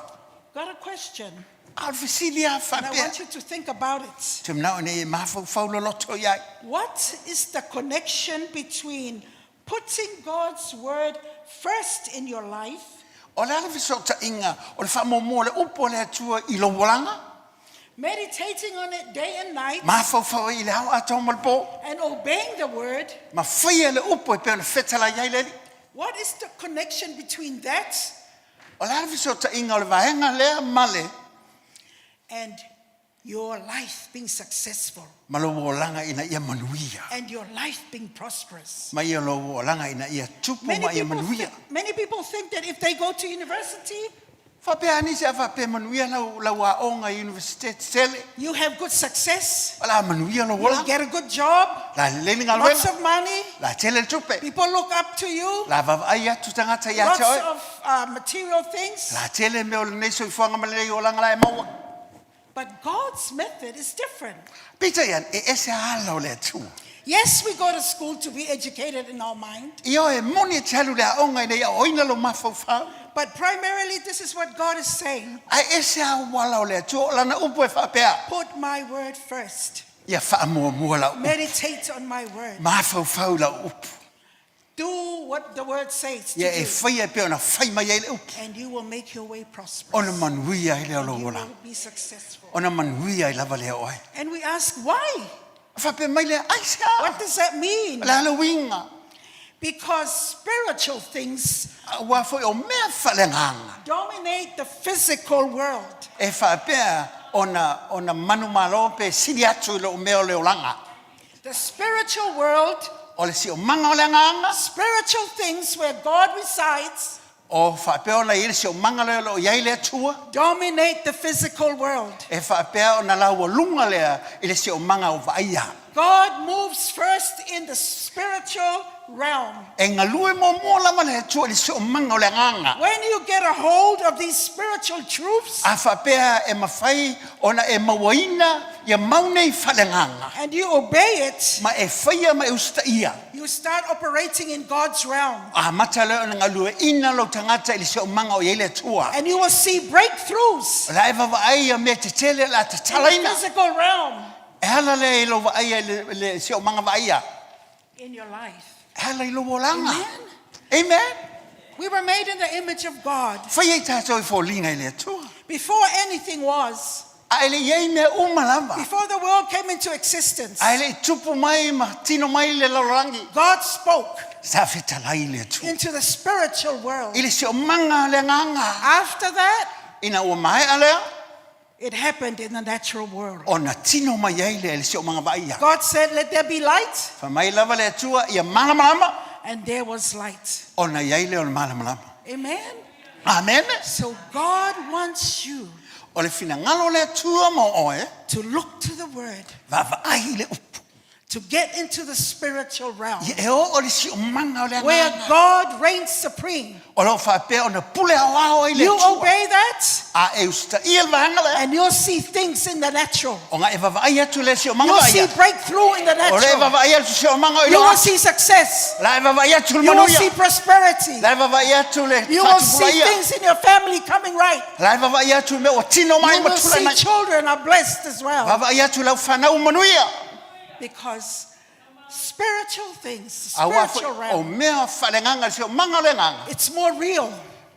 Got a question. A o le fesili lava And I faapea. want you to think about it. Te manao ina ia mafaufau loloto i ai. What is the connection between putting God's word first in your life? O le a le fesootaiga o le faamuamua o le upu a le Atua i lou olaga? Meditating on it day and night. Mafaufau ai i le ao atoa ma le po. And obeying the word. Ma faia le upu e pei ona fetalai ai le Alii. What is the connection between that? O le a le fesootaiga o le vaega lea ma le. And Your life being successful Ma lou olaga ina ia manuia. and your life being prosperous. Ma ia lou olaga ina ia tupu Many ma ia people, manuia. many people think that if they go to university, Faapea nisi a faapea manuia lau, lau aoga i universite tetele. you have good success, O le a manuia lou you'll olaga. get a good job, La lelei le lots galuega. of money, La tele le tupe. people look up to you, La vaavaai atu tagata ia lots te oe. of material things. La tele mea o lenei soifuaga ma lenei olaga la e maua. But God's method is different. Peitai ane, e ese ala o le Atua. Yes, we go to school to be educated in our mind, Ioe, e moni e te alu le aoga ina ia aoina lou mafaufau. but primarily this is what God is saying. Ae ese auala o le Atua, o lana upu e faapea. Put my word first. Ia faamuamua lau upu. Meditate on my word. Mafaufau lau upu. Do what the word says to Ia e do, faia e pei ona fai mai ai le upu. and you will make your way prosperous. Ona manuia ai lea o lou You olaga. will be successful. Ona manuia ai lava lea oe. And we ask, why? Faapea mai lea, aisea? What does that mean? O le a le uiga? Because spiritual things Aua foi o mea faaleagaga. dominate the physical world. E faapea ona, ona manumalo pe sili atu i lou mea o le olaga. The spiritual world, O le siomaga o le agaga, spiritual things where God resides, o faapea ona i ai le siomaga lea o lo o i ai le Atua, dominate the physical world. e faapea ona laualuga lea i le siomaga o vaaia. God moves first in the spiritual realm. E galue muamua lava le Atua i le siomaga o le agaga. When you get a hold of these spiritual truths A faapea e mafai ona e mauaina ia mau nei faaleagaga. and you obey it, Ma e faia ma e usitaia. you start operating in God's realm. Amata lea ona galueaiina lou tagata i le siomaga o i ai le Atua. And you will see breakthroughs O la e vaavaai ia mea tetele o le a in the tatalaina. physical realm E ala lea i lou vaaia i le, le siomaga vaaia. in your life. E ala i lou olaga. Amen. Amen. We were made in the image of God. Faia i tatou i foliga i le Atua. Before anything was, A e le i ai mea uma lava. before the world came into existence, A e le i tupu mai ma tino mai le lalolagi. God spoke Sa fetalai le Atua. into the spiritual world. I le siomaga le agaga. After that, Ina ua maea lea, it happened in the natural world. ona tino mai ai lea i le siomaga vaaia. God said, Let there be light, Fai mai lava le Atua, ia malamalama, and there was light. ona i ai lea o le malamalama. Amen. Amene. So God wants you O le finagalo o le Atua mo oe, to look to the word, vaavaai i le upu. to get into the spiritual realm Ia e oo le siomaga o le where agaga. God reigns supreme. O lo o faapea ona pule aoao ai le You Atua. obey that, A e usitaia le vaega lea. and you'll see things in the natural. Ona e vaavaai atu le siomaga You'll see vaaia. breakthrough in the O le e natural. vaavaai atu siomaga o i You lou will atu. see success. La e vaavaai atu le You will manuia. see prosperity. La e vaavaai atu le You will see faatupulaia. things in your family coming right. La e vaavaai atu mea ua tino mai You ma will tulai see mai. children are blessed as well. Vaavaai atu lau fanau manuia. Because spiritual things, the Aua foi spiritual o realm, mea faaleagaga, le siomaga o le agaga. it's more real.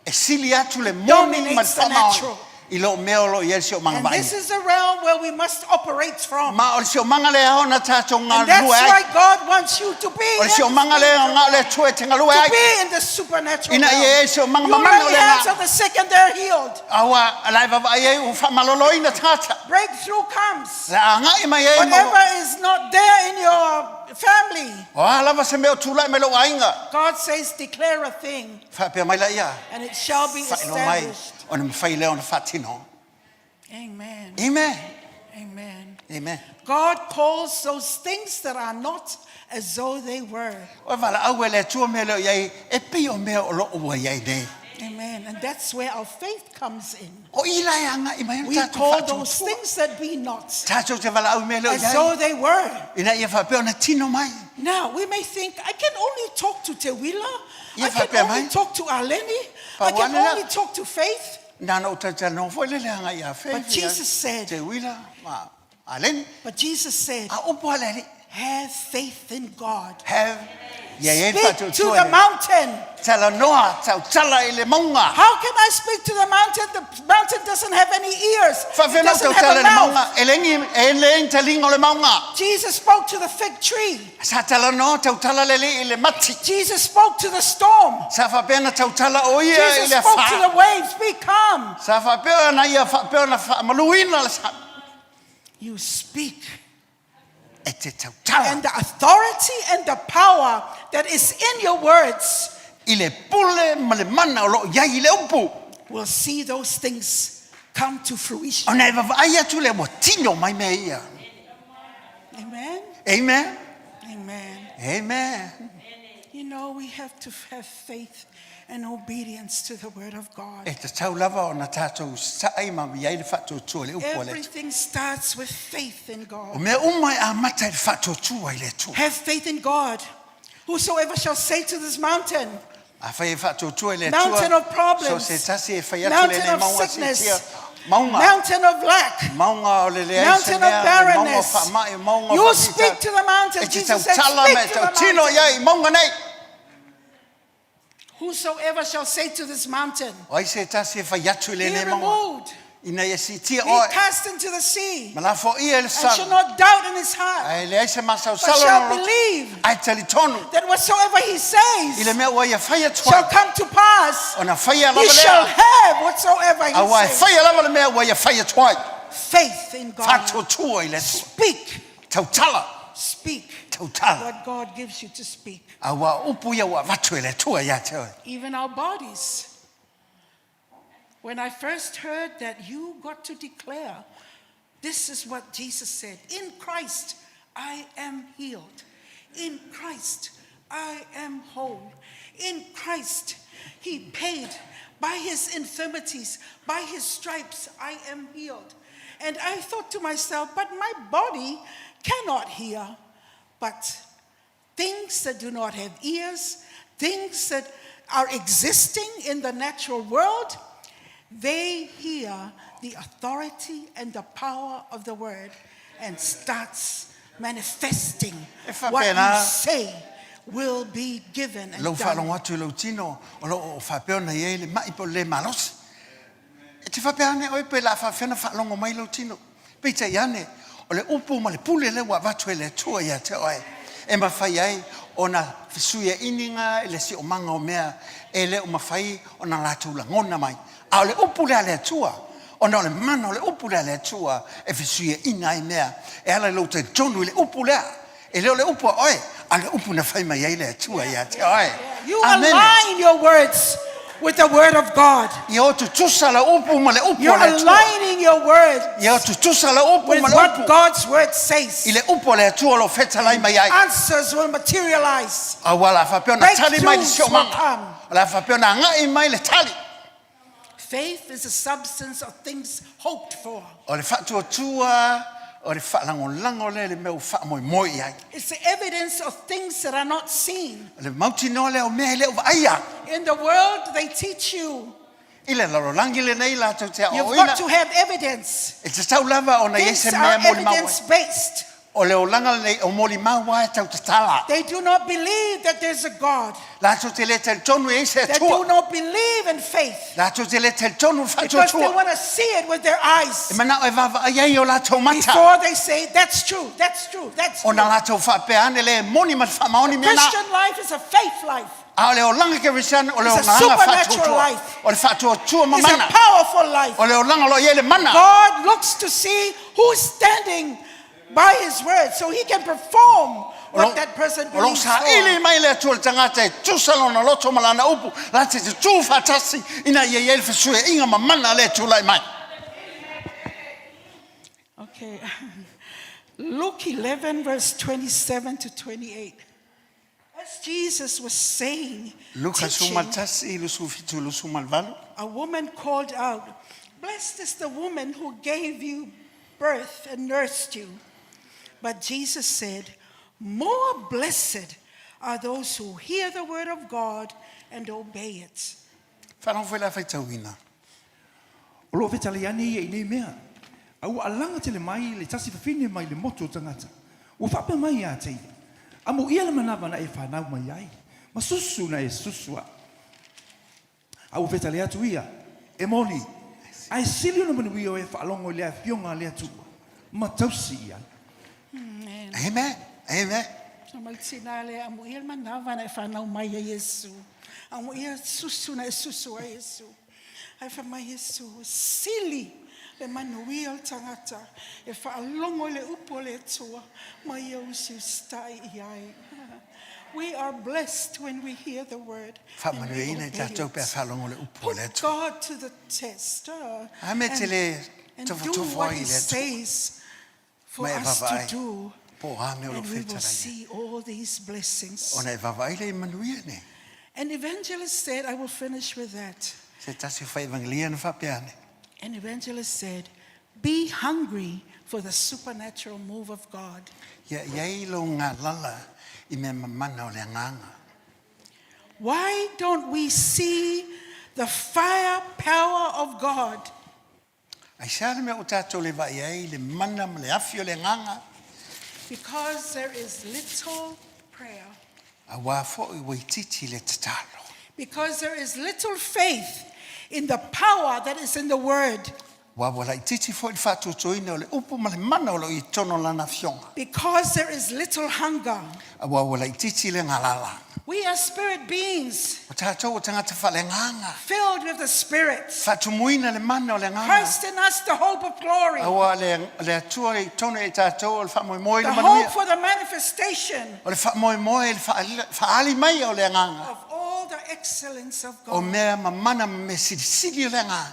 E sili atu le moni ma le Dominates the faamaoni natural. i lou mea o lo o i ai le siomaga And this vaaia. is the realm where we must operate from. Ma o le siomaga lea ona tatou And galulue that's ai. why God wants you to be O in le the siomaga lea spiritual ona o le Atua e te galue to ai. be in the supernatural Ina ia realm. e siomaga You mamana o lay le hands agaga. on the sick and they're healed. Aua la e vaavaai ai ua faamaloloina tagata. Breakthrough comes. La agai mai ai ma Whatever is not there in your family, O a lava se mea o tulai mai lou aiga. God says, declare a thing Faapea mai laia. and it shall be Faailoa mai established. ona mafai lea ona faatino. Amen. Amen. Amen. Amen. God calls those things that are not as though they were. O e valaau e le Atua mea lea o i ai, e pei o mea o loo ua i ai nei. Amen. And that's where our faith comes in. O i la e agai mai ai We tatou call those faatuatua. things that be not Tatou te valaau i mea lea o as i ai. though they were. Ina ia faapea ona tino mai. Now, we may think, I can only talk to Tewila. Ia I can faapea only mai. talk to Arlene. I can Paoana. only talk to Faith. Nana o tautanoa foi le leaga ia Faith, But ia Jesus said- Te Wila ma Aleni. But Jesus said, A upu a le Alii, have faith in God. have ia i ai le Speak to faatuatua the le mountain. talanoa tautala i le mauga. How can I speak to the mountain? The mountain doesn't have any ears. It Faafeana o doesn't have tautala a i le mouth. mauga, e le e le ni taliga o le mauga. Jesus spoke to the fig tree. Sa talanoa tautala le alii i le mati. Jesus spoke to the storm. Sa faapea ona tautala o ia i Jesus le spoke to afa. the waves. Be calm. Sa faapea ona ia faapea ona faamaluina le sami. You speak. E te tautala And the authority and the power that is in your words i le pule ma le mana o loo i ai i le upu. will see those things come to fruition. Ona e vaavaai atu lea ua tino mai mea ia. Amen. Amen. Amen. Amen. You know, we have to have faith and obedience to the word of God. E tatau lava ona tatou saai ma i ai le faatuatua i le upu a le Atua. Everything starts with faith in O God. mea uma e amata i le faatuatua i le Atua. Have faith in God. Whosoever shall say to this mountain, Afai e faatuatua i le mountain Atua, of problems, so se tasi e fai atu le mountain nei of maunga sickness, siitia, maunga, mountain of lack, maunga o le leai se mountain mea, of maunga o barrenness. faamai, maunga o You faafita. speak to the mountain. E te Jesus said, tautala ma speak e to the tautino mountain. i ai i maunga nei. Whosoever shall say to this mountain, O ai se tasi e fai atu i be lenei maunga. removed, Ina ia siitia be oe, cast into the sea, ma lafoia i le and shall sala. not doubt in his heart, Ae leai se but masaosalo shall lona loto. believe Ae talitonu that whatsoever he i le says mea ua ia fai atu shall ai. come to pass, Ona faia he lava shall lea. have whatsoever he Aua e says. faia lava le mea ua ia fai atu ai. Faith in God. Faatuatua i le Atua. Speak, Tautala, speak tautala. what God gives you to speak. Aua upu ia ua avatu e le Atua ia te oe. Even our bodies. When I first heard that you got to declare, this is what Jesus said: In Christ, I am healed. In Christ, I am whole. In Christ, He paid by His infirmities, by His stripes, I am healed. And I thought to myself, but my body cannot hear. But things that do not have ears, things that are existing in the natural world, they hear the authority and the power of the word and starts manifesting E what you faapena say will be given and lou done. faalogo atu i lou tino o loo faapea ona i ai le mai po o le le malosi. E te faapea ane oe pe o le a faapefea ona faalogo mai lou tino. Peitai ane, o le upu ma le pule lea ua avatu e le Atua ia te oe, e mafai ai ona fesuiainiga i le siomaga o mea e le o mafai ona latou lagona mai. A o le upu lea a le Atua, ona o le mana o le upu lea a le Atua e fesuiaina ai mea, e ala i lou talitonu i le upu lea. E le o le upu a oe, a o le upu na fai mai ai le Atua ia te oe. You Amene. align your words with the word of God. Ia o tutusa lau upu ma le upu You're a le Atua. aligning your words Ia o tutusa lau upu with ma le what upu God's word says. i le upu a le Atua o lo o fetalai mai ai. Answers will materialize. Aua o le a faapea ona tali mai le Breakthroughs will siomaga. come. O le a faapea ona agai mai le tali. Faith is the substance of things hoped for. O le faatuatua, o le faalagolago lea i le mea ua faamoemoe i ai. It's the evidence of things that are not seen. O le mautinoa lea o mea e le o vaaia. In the world, they teach you I le lalolagi lenei latou te you've aoaoina, got to have evidence. e tatau lava ona i ai Things se are mea molimau ai. evidence based. O le olaga lenei o molimau lava e tautatala. They do not believe that there's a God. Latou te le talitonu e i ai se They do Atua. not believe in faith Latou te le talitonu i le because they faatuatua. want to see it with their eyes E manao e vaavaai ai i o latou mata. before they say, That's true, that's true, that's true. Ona latou faapea ane lea e moni ma le faamaoni mea na. Christian life is a faith life, A o le olaga kerisiano o le It's a olaga supernatural faatuatua. life. O le faatuatua ma it's a mana. powerful life. O le olaga o lo o i ai le mana. God looks to see who's standing by his word so he can perform O lo what that person o lo o believes saili for. mai le Atua i le tagata e tusa lona loto ma lana upu, latou te tu faatasi ina ia i ai le fesuiaiga ma mana lea e tulai mai. Okay. Luke 11, verse 27 to 28. As Jesus was saying, Luka teaching, 11, 27, 28. a woman called out, Blessed is the woman who gave you birth and nursed you. But Jesus said, More blessed are those who hear the word of God and obey it. Faalogo foi la faitauina. O lo o fetalai ane ia i nei mea, a ua alaga tele mai le tasi fafine mai le motu o tagata, ua faapea mai ia te ia, Amuia le manava na e fanau mai ai, ma susu na e susu ai. A ua fetalai atu ia, E moni, ae sili ona manuia o e faalogo i le Afioga a le Atua, ma tausi i ai. Amen. Amen. Amen. Maltina le amuia le manava na e fanau mai e Iesu. Amuia susu na e susu ai Iesu. Ae fai mai Iesu, sili. Le manuia o le tagata e faalogo i le upu a le Atua ma ia usiusitai i ai. We are blessed when we hear the word and we Faamanuiaina i obey tatou pe a it. faalogo le upu a le Put Atua. God to the test A me te and, le and do tofotofo what ai He i le Atua. says for Ma e us to vaavaai. do, Po o a mea o lo and we will fetalaia. see all these blessings. Ona e vaavaai lea i manuia nei. An evangelist said, I will finish with that. Se tasi o fai-evangelia na faapea ane. An evangelist said, Be hungry for the supernatural move of God. Ia i ai lou galala i mea mamana o le agaga. Why don't we see the fire power of God? Aisea le mea ua tatou le vaai ai i le mana ma le afi o le agaga? Because there is little prayer. Auā foi ua itiiti le tatalo. Because there is little faith in the power that is in the word. Aua ua laitiiti foi le faatuatuaina o le upu ma le mana o lo o i totonu o Lana Afioga. Because there is little hunger. Aua ua laitiiti le galala. We are spirit beings. O tatou o tagata faaleagaga. Filled with the Spirit. Faatumuina le mana o le agaga. Christ in us, the hope of glory. Aua le, le Atua i totonu i tatou o le faamoemoe i The le manuia. hope for the manifestation. O le faamoemoe i le faaali mai o le agaga. Of all the excellence of O God. mea mamana ma mea silisili o le agaga.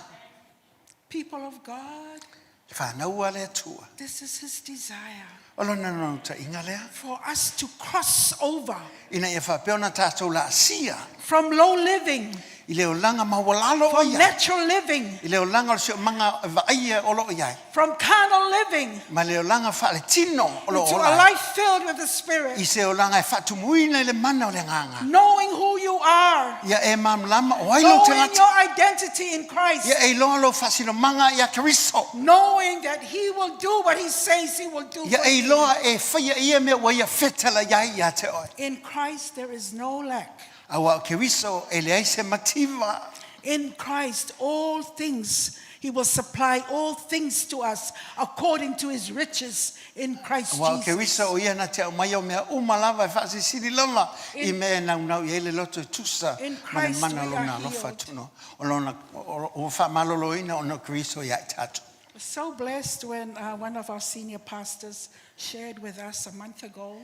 People of God. Le fanau a le Atua. This is his desire. O lona naunautaiga lea. For us to cross over. Ina ia faapea ona tatou laasia. From low living. I le olaga maualalo o From i ai. natural living. I le olaga o le siosiomaga e vaaia o lo o i ai. From carnal living. Ma le olaga faaletino o lo o Into ola a ai. life filled with the Spirit. I se olaga e faatumuina i le mana o le Agaga. Knowing who you are. Ia e malamalama o ai lou Knowing tagata. your identity in Christ. Ia e iloa lou faasinomaga ia Keriso. Knowing that he will do what he says he will do Ia for e you. iloa e faia e ia mea ua ia fetala i ai ia te oe. In Christ there is no lack. Aua o Keriso e leai se mativa. In Christ all things, he will supply all things to us according to his riches in Christ Aua o Jesus. Keriso o ia na te aumaia o mea uma lava e faasilisili lava i In- mea e naunau i ai le loto e tusa In ma le Christ mana o we are lona alofa healed. atu no, o lona, o, o faamaloloina ona o Keriso ia i tatou. Was so blessed when uh, one of our senior pastors shared with us a month ago.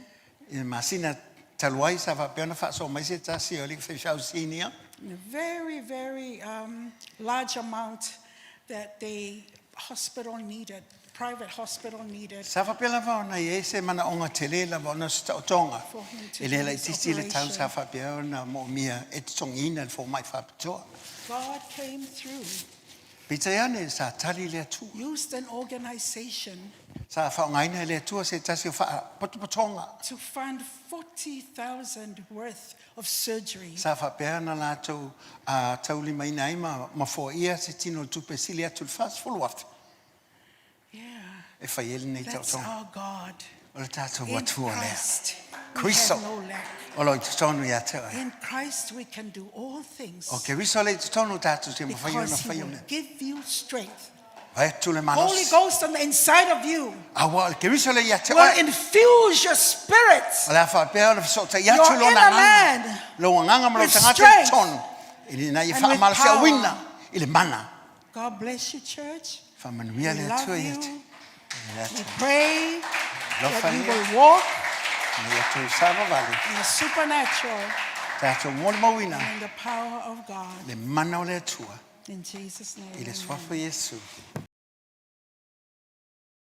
I le masina talu ai sa faapea ona faasoa mai se tasi o alii faifeau sinia. A very, very um, large amount that the hospital needed, private hospital needed. Sa faapea lava ona i ai se manaoga tele lava ona o se taotoga. For him to E le do his laitiiti le tau sa operation. faapea ona moomia e totogiina le fomai faapitoa. God came through. Peitai ane, sa tali le Atua. Used an organization. Sa faaaogaina e le Atua se tasi o faapotopotoga. To fund 40,000 worth of surgery. Sa faapea ona latou taulimaina ai ma ma foaia se tino o le tupe e sili atu i le 40,000 Yeah. e fai ai lenei That's taotoga. our God. O le tatou In Atua lea. Christ, we Kriso have no lack. o lo o i totonu ia te oe. In Christ we can do all things. O Keriso lea i totonu tatou te mafai ona Because he fai o will mea. give you strength. Vai atu le Holy malosi. Ghost on the inside of you Aua o le Keriso lea ia te will oe. infuse your spirit. O le a faapea ona fesootai atu Your lona inner agaga. man Lou agaga ma lou with tagata i strength totonu. Ina ia and with faamalosiauina power. i le mana. God bless you, church. Faamanuia We le love Atua ia te. you. Le We Atua. pray Alofa that you ia. will walk Ina ia tou savavali. in the supernatural Tatou molimauina and in the power of God. le mana o le Atua In Jesus' name. i le amen. suafa o Iesu.